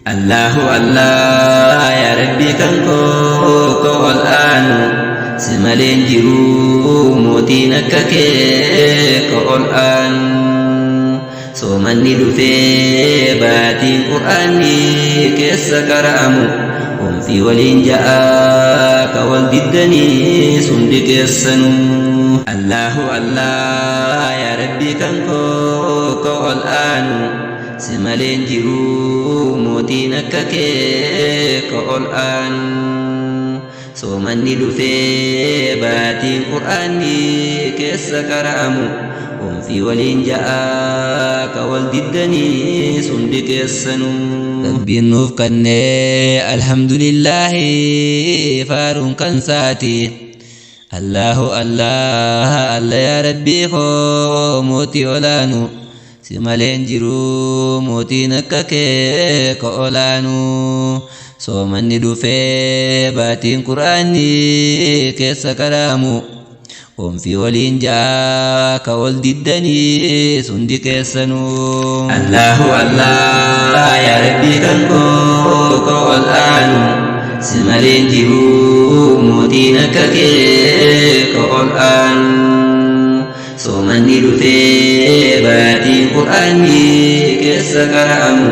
Allahu Allah yaa Rabbii kan koo ka ol aanu si maleen jiru mootiin akka kee ka ol aanu soomanni dhufee baatiin qur'aanni keessa qara'amu Homfii waliin ja'aa ka wal diddanii sundi keessanuu. Allahu Allah yaa Rabbii kan koo ka ol aanu Si maleen jiruu mootiin akka kee ka ol aanu Soomanni dhufee baatiin qur'aanni keessa qara'amu Homfii waliin ja'aa ka wal diddanii hundi keessanuu. Rabbiin nuuf kannee alhamdulillaahi faaruun kan saati. Allaahu Allaah Alla yaa Rabbii koo mootii olaanu si maleen jiru mootiin akka kee ka olaanu soomanni dhufee baatiin qur'aanni keessa qaraamu onfii waliin jaa ka wal diddanii sundi keessanuu. Allaahu Allaah yaa Rabbii kan koo ka ol aanu Si maleen jiruu mootiin akka kee ka ol aanu Soomanni dhufee baatiin qur'aanni keessa qara'amu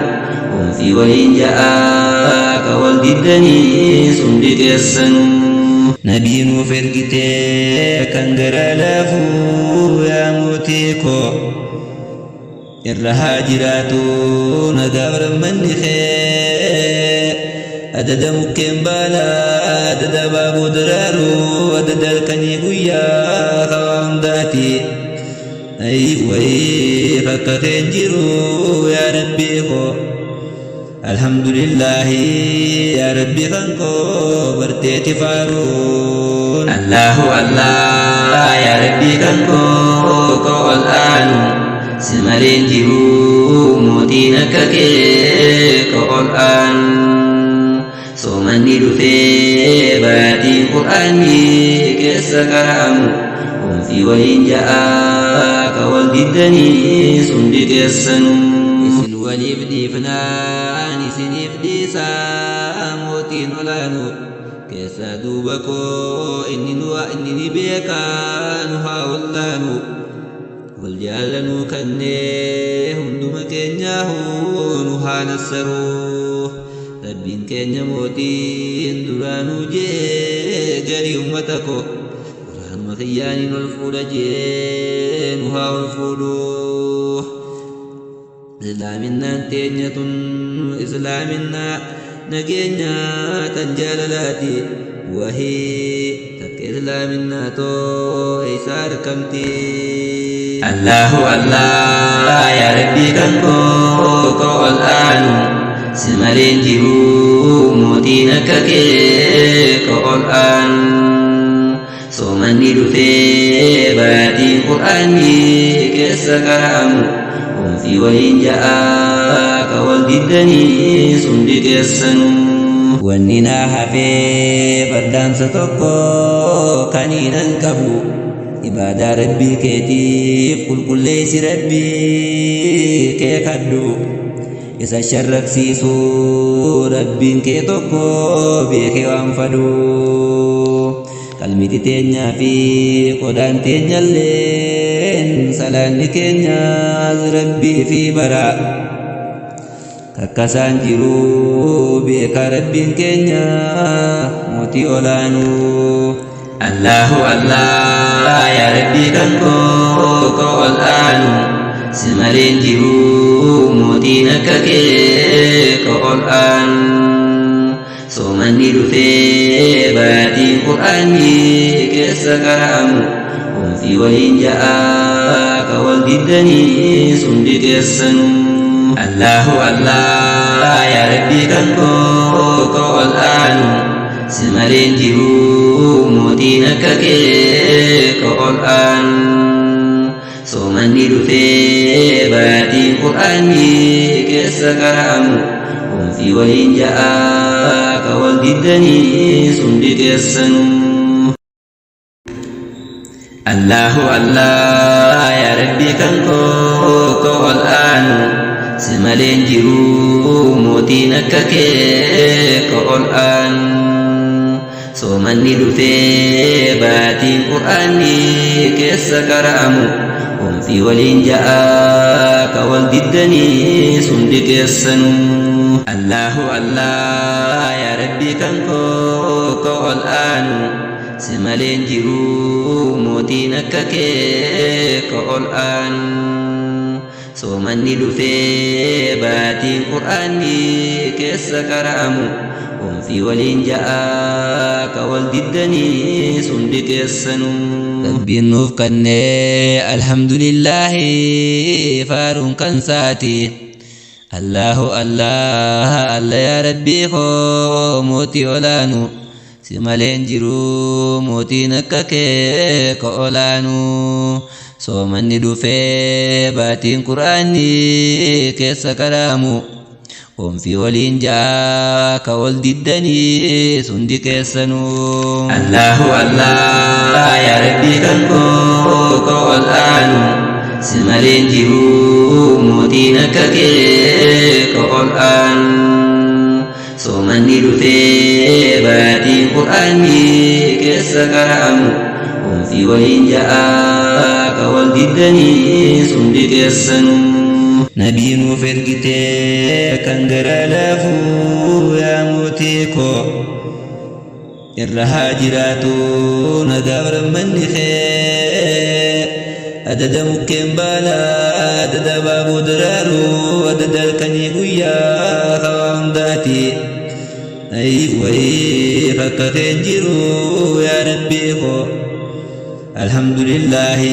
Homfii waliin ja'aa ka wal diddanii hundi keessanuu. Nabii nuuf ergitee kan garaa laafuu yaa mootii koo. Irra haa jiraatu nagaaf rahmanni kee adada mukkeen baalaa adada abaaboo daraaru adada halkanii guyyaa hawaa hundaati wayii bakka keen jiru yaa rabbii koo alhamdulillaahi yaa rabbii kan koo barteeti faaruun. Allahu Allah yaa rabbii kan koo ka ol aanu si maleen jiru mootiin akka kee ka ol aanu soomanni dhufee baatiin qur'aanni keessa qara'amu homfii waliin ja'aa ka wal diddanii hundi keessanuu. Isin waliif dhiifnaan isiniif dhiisaa mootiin olaanu keessaa duuba koo inni nu inni ni beekaa nu haa wallaanu wal jaalanuu kannee hunduma keenyaahu nu haa nassaruu rabbiin keenya mootiin duraanuu jee garii ummata koo quraanuma kiyyaaniin ol fuudha jee nu haa ol fuudhuu. Islaaminaan teenya tun islaaminaa nageenya tan jaalalaati wahii takka islaaminaa too eessa arkamti. Allahu Allah yaa Rabbii kan koo ka ol aanu si maleen jiru mootiin akka kee ka ol aanu. Soomanni dhufee baatiin qur'aanni keessa qara'amu homfii waliin ja'aa ka wal diddanii hundi keessanuu. Wanni naa hafee bardaamsa tokko kaniinan qabu ibaadaa rabbii keetiif qulqulleessi rabbii kee kadhu isa sharraksiisu rabbiin kee tokko beekee waan fadhu. Qalmiti teenyaa fi qodaan teenyalleen salaanni keenyaas rabbii fi bara kakkasaan jiru beekaa rabbiin keenya mootii olaanuu. Allahu Allah yaa Rabbii kan koo ka ol aanu si maleen jiru mootiin akka kee ka ol aanu. Soomanni dhufee baatiin qur'aanni keessa qara'amu homfii waliin ja'aa ka wal diddanii hundi keessanuu. Allahu Allah yaa Rabbii kan koo ka ol aanu si maleen jiru mootiin akka kee ka ol aanu. Soomanni dhufee baatiin qur'aanni keessa qara'amu homfii waliin ja'aa ka wal diddanii hundi keessanuu. Allahu Allah yaa Rabbii kan koo ka ol aanu si maleen jiru mootiin akka. akka kee ka ol aanu. Soomanni dhufee baatiin Qur'aanni keessa qara'amu, Oomfii waliin ja'aa ka wal diddanii hundi keessanuu. Allahu Allah yaa Rabbii kan koo ka ol aanu, si maleen jiru mootiin akka kee ka ol aanu. Soomanni dhufee baatiin Qur'aanni keessa qara'amu, Oomfii waliin ja'aa ka wal diddanii hundi keessanuu. Rabbiin nuuf kennee, alhamdulillaahi, faaruun kan saati. Allahu Allah Allah yaa Rabbii koo mootii olaanu, si maleen jiru mootiin akka kee ka olaanu. Soomanni dhufee baatiin Qur'aanni keessa qara'amu, Oomfii waliin ja'aa ka wal diddanii hundi keessanuu. Allahu Allah yaa Rabbii kan koo ka ol aanu, si maleen jiru mootiin akka kee ka ol aanu. Soomanni dhufee baatiin Qur'aanni keessa qara'amu, Oomfii waliin ja'aa ka wal diddanii hundi keessanuu. Nabii nuuf ergitee kan garaa laafuu yaa mootii koo, irra haa jiraatu nagaaf rahmanni kee. Adada mukkeen baalaa, adada abaaboo daraaruu, adada halkanii guyyaa hawaa hundaati. Wayii, bakka keen jiru yaa Rabbii koo. Alhamdulillaahi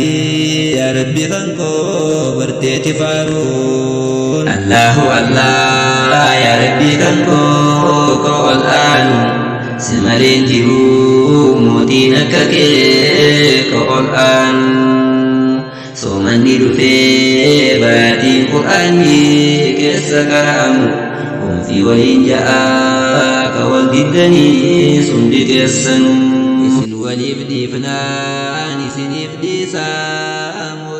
yaa Rabbi kan koo barteeti faaruun. Allahu Allah yaa Rabbi kan koo ka ol aanu, si maleen jiru mootiin akka kee ka ol aanu. Soomanni dhufee baatiin Qur'aanni keessa qara'amu, Oomfii waliin ja'aa ka wal diddanii hundi keessanuu. Isin waliif dhiifnaan isiniif dhiisaa.